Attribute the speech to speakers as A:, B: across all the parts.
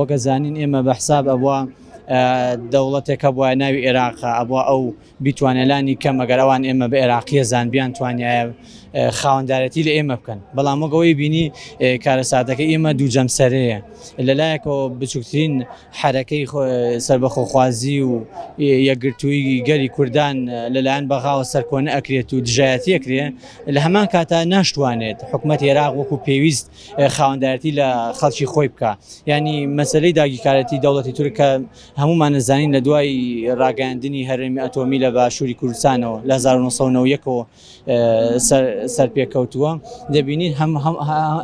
A: وەک ئەزانین ئێمە بە حساب ئەبوا دەوڵەتێک هەبوایە ناوی ئێراقە ئەبوا ئەو بیتوانێ لانی کەم ئەگەر ئەوان ئێمە بە ئێراقیە زان بیان توانایە خاوەندارەتی لە ئێمە بکەن بەڵام وەک ئەوەی بینی کارەساتەکە ئێمە دوو جەمسەرەیە لەلایەکەوە بچووکترین حەرەکەی سەربەخۆخوازی و یەکگرتووی گەلی کوردان لەلایەن بەغاوە سەرکۆنە ئەکرێت و دژایەتی ئەکرێ لە هەمان کاتا ناشتوانێت حکومەت عێراق وەکو پێویست خاوەندارەتی لە خەڵکی خۆی بکا یعنی مەسلەی داگیرکارەتی دەوڵەتی تورک کە هەمومان نەزانین لە دوای ڕاگەیاندنی هەرێمی ئەتۆمی لە باشووری کوردستانەوە لە 1991ەوە سەرپێکەوتووە دەبینین هەم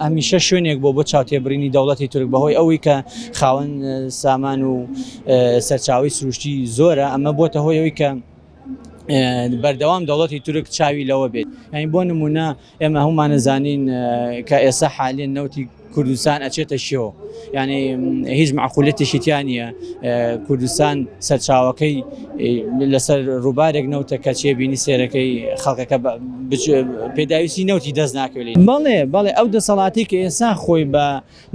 A: هەمیشە شوێنێک بۆ بۆ چاوتێبرینی دەوڵەتی تورک بەهۆی ئەوەی کە خاوەن سامان و سەرچاوی سروشتی زۆرە ئەمە بۆتە هۆی ئەوەی کە بەردەوام دەوڵەتی تورک چاوی لەوە بێت یعنی بۆ نمونە ئێمە هەموومان ئەزانین کە ئێستا حالیەن نەوتی کوردستان ئەچێتە شێوە یعنی هیچ معقولەتێکی تیا نییە کوردستان سەرچاوەکەی لەسەر ڕووبارێک نەوتە کە چێ بینی سێرەکەی خەڵکەکە پێداویستی نەوتی دەست ناکەوێت بەڵێ بەڵێ ئەو دەسەڵاتی کە ئێستا خۆی بە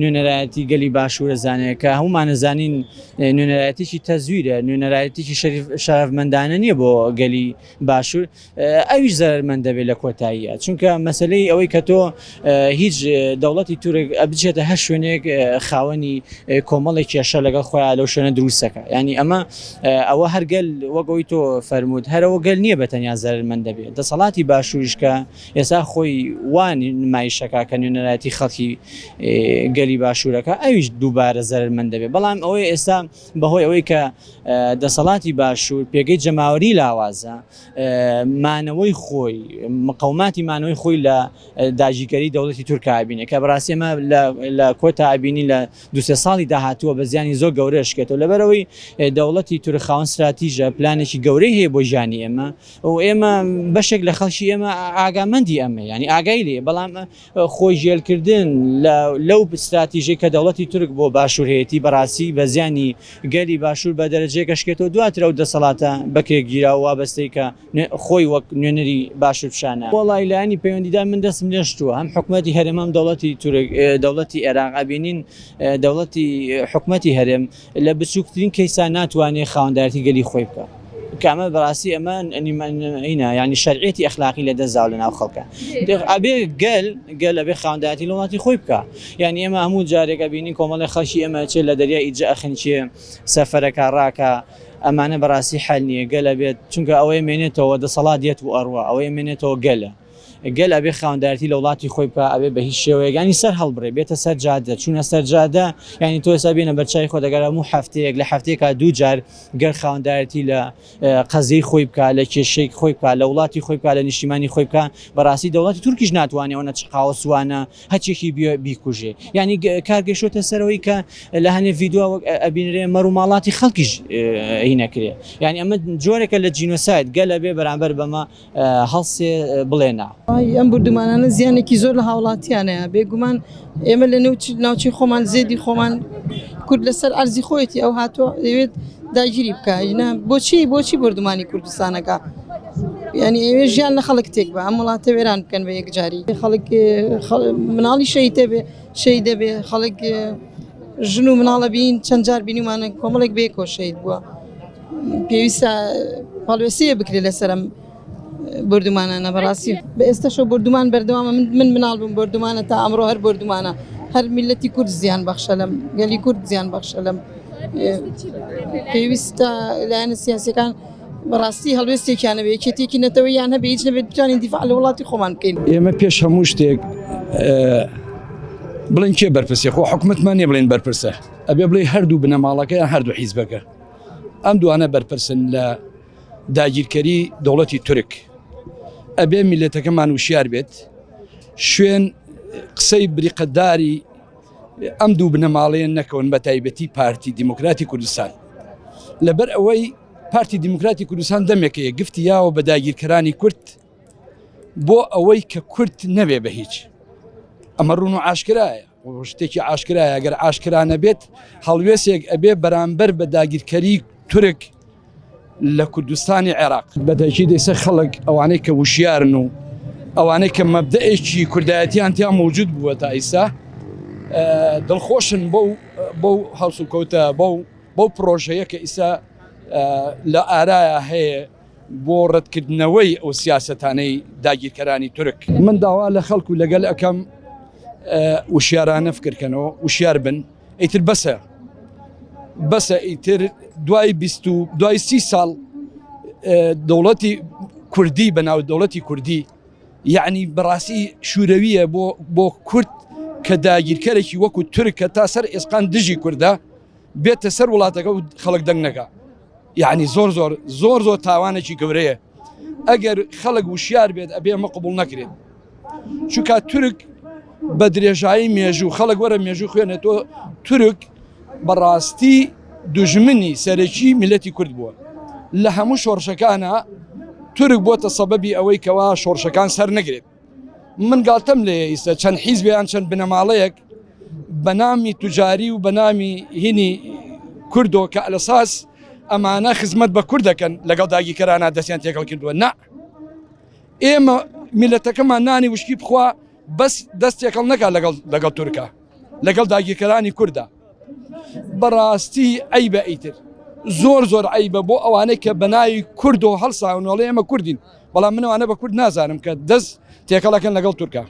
A: نوێنەرایەتی گەلی باشوورە زانێت کە هەمومان زانین نوێنەرایەتیی تەزویرە نوێنەرایەتیی شەرەفمەندانە نییە بۆ گەلی باشوور ئەویش زەرەرمەند دەبێت لە کۆتاییە چونکە مەسلەی ئەوەی کە تۆ هیچ دەوڵەتی تورک بچێتە هەر شوێنێک خاوەنی کۆمەڵێک کێشە لەگەڵ خۆیان لەو شوێنە دروستەکە ینی ئەمە ئەوە هەرگەل وەک ئەوی تۆ فەرمووت هەرەوە گەل نییە بە تەنیا زەرەرمەند دەبێت دەسەڵاتی باشووریشکە ئێستا خۆی وان نمایشەکە کە نوێنەرایەتی خەڵکی گەلی باشوورەکە ئەویش دووبارە زەرەرمەند دەبێت بەڵام ئەوەی ئێستا بەهۆی ئەوەی کە دەسەڵاتی باشوور پێگەی جەماوەری لاوازە، مانەوەی خۆی، مقەوماتی مانەوەی خۆی لە داگیرکەری دەوڵەتی تورکا ئەبینێ کە بەڕاستی ئەمە لە کۆتا ئەبینین لە دوو سێ ساڵی داهاتووە بە زیانی زۆر گەورە ئەشکێتەوە لەبەرئەوەی دەوڵەتی تورک خاوەن ستراتیژە پلانێکی گەورەی هەیە بۆ ژیانی ئێمە و ئێمە بەشێک لە خەڵکی ئێمە ئاگامەندی ئەمە یانی ئاگای لێ بەڵام خۆی ژێلکردن لە لەو ستراتیژەی کە دەوڵەتی تورک بۆ باشوور هەیەتی بەڕاستی بە زیانی گەلی باشوور بە دەرەجەیەک ئەشکێتەوە دواتر ئەو دەسەڵاتە بەکرێگیراو وابەستەی کە خۆی وەک نوێنەری باشوور پیشانە. وەڵای لایەنی پەیوەندیدار من دەستم لێ شتووە هەم حکومەتی هەرێم هەم دەوڵەتی تورک دەوڵەتی ئێراق ئەبینین دەوڵەتی حکومەتی هەرێم لە بچووکترین کەیسا ناتوانێ خاوەندارێتی گەلی خۆی بکا کە ئەمە بەڕاستی ئەمە ئینا یعنی شەرعیەتی ئەخلاقی لە دەست داوە لە ناو خەڵکە ئەبێ گەل گەل ئەبێ خاوەندارێتی لە وڵاتی خۆی بکا یعنی ئێمە هەموو جارێک ئەبینین کۆمەڵی خەڵکی ئێمە چێ لە دەریای ئیجە ئەخنکێ سەفەرەکە ڕاکە ئەمانە بەڕاستی حەل نییە گەل ئەبێت چونکە ئەوەی مێنێتەوە دەسەڵات دێت و ئەڕوا ئەوەی مێنێتەوە گەلە گەل ئەبێ خاوەندارێتی لە وڵاتی خۆی بکا ئەبێ بە هیچ شێوەیەک ینی سەر هەڵبڕێ بێتە سەر جادە چوونە سەر جادە ینی تۆ ئێستا بێنە بەرچوی خۆ دەگەر هەموو هەفتەیەک لە هەفتەیەکا دوو جار گەر خاوەندارێتی لە قەزیەی خۆی بکا لە کێشەی خۆی بکا لە وڵاتی خۆی بکا لە نیشتیمانی خۆی بکا بەڕاستی دەوڵەتی تورکیش ناتوانێ ئەوەنە چقاوەسوانە هەچێکی بیکوژێ یعنی کار گەشتۆتە سەرەوەی کە لە هەنێ ڤیدیۆ وەک ئەبینرێ مەڕ و ماڵاتی خەڵکیش هینەکرێ یعنی ئەمە جۆرێکە لە جینۆساید گەلە بێ بەرامبەر بەمە هەڵسێ بڵێ نا.
B: ئەم بوردومانانە زیانێکی زۆر لە هاوڵاتیان هەیە بێگومان ئێمە لە نێو ناوچەی خۆمان زێدی خۆمان کورد لەسەر ئەرزی خۆیەتی ئەو هاتووە دەیەوێت داگیری بکە نا بۆچی بۆچی بردومانی کوردستانەکە یعنی ئەوێ ژیان لە خەڵک تێک بە ئەم وڵاتە وێران بکەن بە یەکجاری خەڵک مناڵی شەهید دەبێ شەهید دەبێ خەڵک ژن و مناڵە بین چەند جار بینیمانە کۆمەڵێک بێکۆ شەهید بووە پێویستە هەڵوێستەیە بکرێت لەسەر ئەم بردومانانە بەڕاستی بە ئێستەشەوە بردومان بەردەوامە من من مناڵ بووم بردومانە تا ئەمڕۆ هەر بردومانە هەر میلەتی کورد زیان بەخشە لەم گەلی کورد زیان بەخشە لەم پێویستە لایەنە سیاسەکان بەڕاستی هەڵوێستێکیانە بێ یەکێتێکی نەتەوەیان هەبێ هیچ نەبێت بتوانین دیفاع لە وڵاتی خۆمان بکەین
C: ئێمە پێش هەموو شتێک بڵێن کێ بەرپرسێ خۆ حکومەتمان نیە بڵێن بەرپرسە ئەبێ بڵێ هەردوو بنەماڵەکە یان هەردوو حیزبەکە ئەم دوانە بەرپرسن لە داگیرکەری دەوڵەتی تورک ئەبێ میلەتەکەمان وشیار بێت شوێن قسەی بریقەداری ئەم دوو بنەماڵەیە نەکەون بە تایبەتی پارتی دیموکراتی کوردستان لەبەر ئەوەی پارتی دیموکراتی کوردستان دەمێکەیە گفتی یاوە بە داگیرکەرانی کورد بۆ ئەوەی کە کورد نەبێ بە هیچ ئەمە ڕون و ئاشکرایە شتێکی ئاشکرایە گەر ئاشکرا نەبێت هەڵوێسێک ئەبێ بەرامبەر بە داگیرکەری تورک لە کوردستانی عێراق بەتەکی دەیسە خەڵک ئەوانەی کە وشیارن و ئەوانەی کە مەبدەئێکی کوردایەتیان تیا موجود بووە تا ئیسا. دڵخۆشن بەو بەو هەڵسوکەوتە بەو بەو پرۆژەیە کە ئیسا لە ئارایا هەیە بۆ ڕەتکردنەوەی ئەو سیاسەتانەی داگیرکەرانی تورک. من داوا لە خەڵک و لەگەل ئەکەم وشیارانە فکرکەنەوە وشیار بن ئیتر بەسە بەسە ئیتر دوای بیست و دوای سی ساڵ دەوڵەتی کوردی بە ناو دەوڵەتی کوردی یعنی بەڕاستی شوورەویە بۆ بۆ کورد کە داگیرکەرێکی وەکو تورک کە تا سەر ئێسقان دژی کوردە بێتە سەر وڵاتەکە و خەڵک دەنگ نەکا یعنی زۆر زۆر زۆر زۆر تاوانێکی گەورەیە ئەگەر خەڵک وشیار بێت ئەبێ ئەمە قبول نەکرێت چونکە تورک بە درێژایی مێژوو خەڵک وەرە مێژوو خوێنێت تۆ تورک بەڕاستی دوژمنی سەرەکی میلەتی کورد بووە لە هەموو شۆڕشەکانە تورک بۆتە سەبەبی ئەوەی کەوا شۆڕشەکان سەر نەگرێت من گاڵتەم لێیە ئیستا چەند حیزبیان چەند بنەماڵەیەک بەنامی توجاری و بەنامی هینی کوردۆ کە ئەلەساس ئەمانە خزمەت بە کورد دەکەن لەگەڵ داگیرکەرانە دەستیان تێکەڵ کردووە نا ئێمە میلەتەکەمان نانی وشکی بخوا بەس دەست تێکەڵ نەکات لەگەڵ لەگەڵ تورکا لەگەڵ داگیرکەرانی کووردا بەڕاستی عیبە ئیتر زۆر زۆر عیبە بۆ ئەوانەی کە بەناوی کوردۆ هەڵساونەڵێ ئێمە کوردین بەڵام منەوانە بە کورد نازانم کە دەست تێکەڵەکەن لەگەڵ تورکا.